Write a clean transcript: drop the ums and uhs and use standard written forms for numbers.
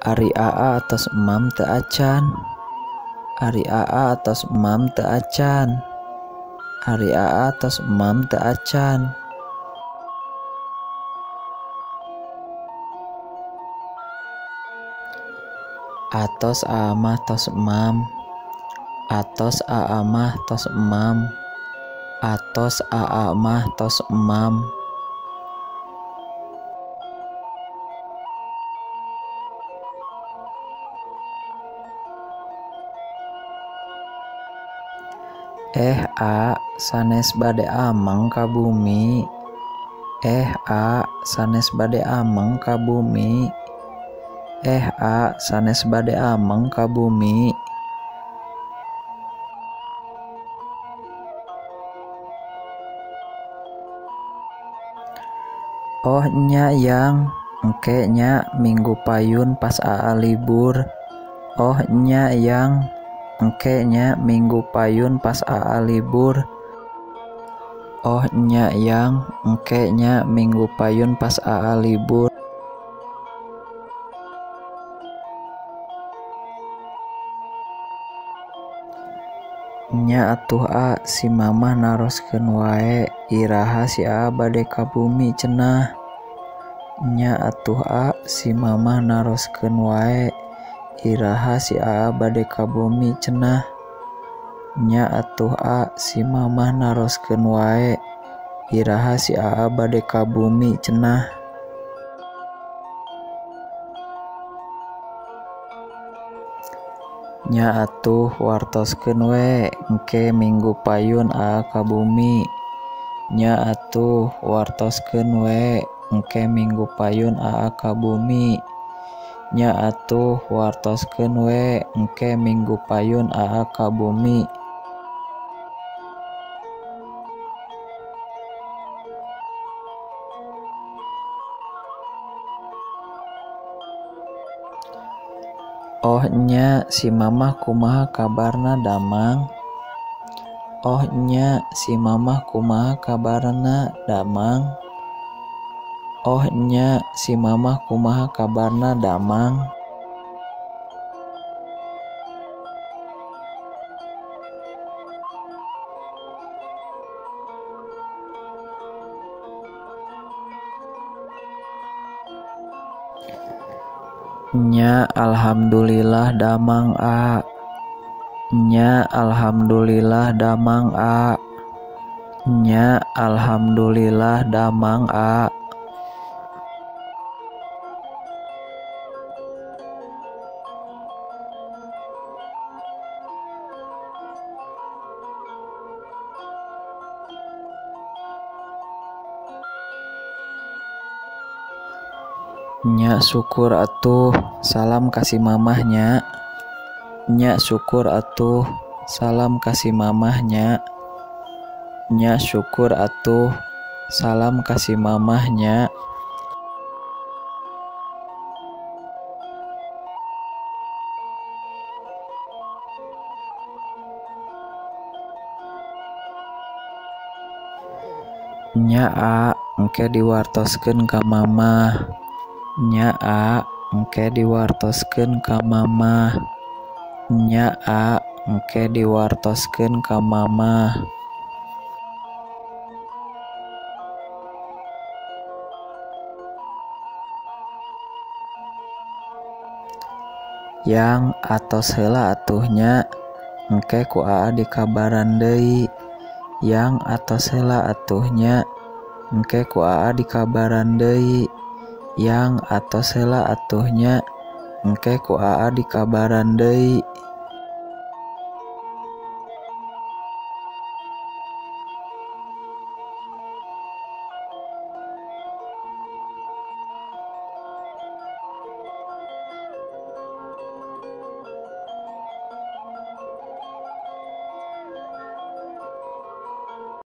Ari Aa atos emam teu acan? Ari Aa atos emam teu acan? Ari Aa atos emam teu acan? Atos Aa mah tos emam. Atos Aa mah tos emam. Atos Aa mah tos emam. Eh A sanes bade ameng ka bumi. Eh A sanes bade ameng ka bumi. Eh A sanes bade ameng ka bumi. Oh nya yang engke nya minggu payun pas Aa libur. Oh nya yang engke nya minggu payun pas Aa libur. Oh nya yang engke nya minggu payun pas Aa libur. Nya atuh A si mamah naroskeun wae iraha si Aa bade ka bumi cenah. Nya atuh A si mamah naroskeun wae iraha si Aa bade ka bumi cenah. Nya atuh A si mamah naroskeun wae iraha si Aa bade ka bumi cenah. Nya atuh wartoskeun we engke minggu payun Aa ka bumi. Nya atuh wartoskeun we engke minggu payun Aa ka bumi. Nya atuh wartoskeun we engke minggu payun Aa ka bumi. Oh nya si mamah kumaha kabarna damang? Oh nya si mamah kumaha kabarna damang? Oh nya si mamah kumaha kabarna damang? Nya alhamdulillah damang A. Nya alhamdulillah damang A. Nya alhamdulillah damang A. Nya syukur atuh salam ka si mamah nya. Nya syukur atuh salam ka si mamah nya. Nya syukur atuh salam ka si mamah nya. Nya A engke diwartoskeun ka mamah. Nya A engke diwartoskeun ka mamah. Nya A engke diwartoskeun ka mamah. Yang atos heula atuh nya engke ku Aa dikabaran deui. Yang atos heula atuh nya engke ku Aa dikabaran deui. Yang atos heula atuh nya engke ku Aa dikabaran deui.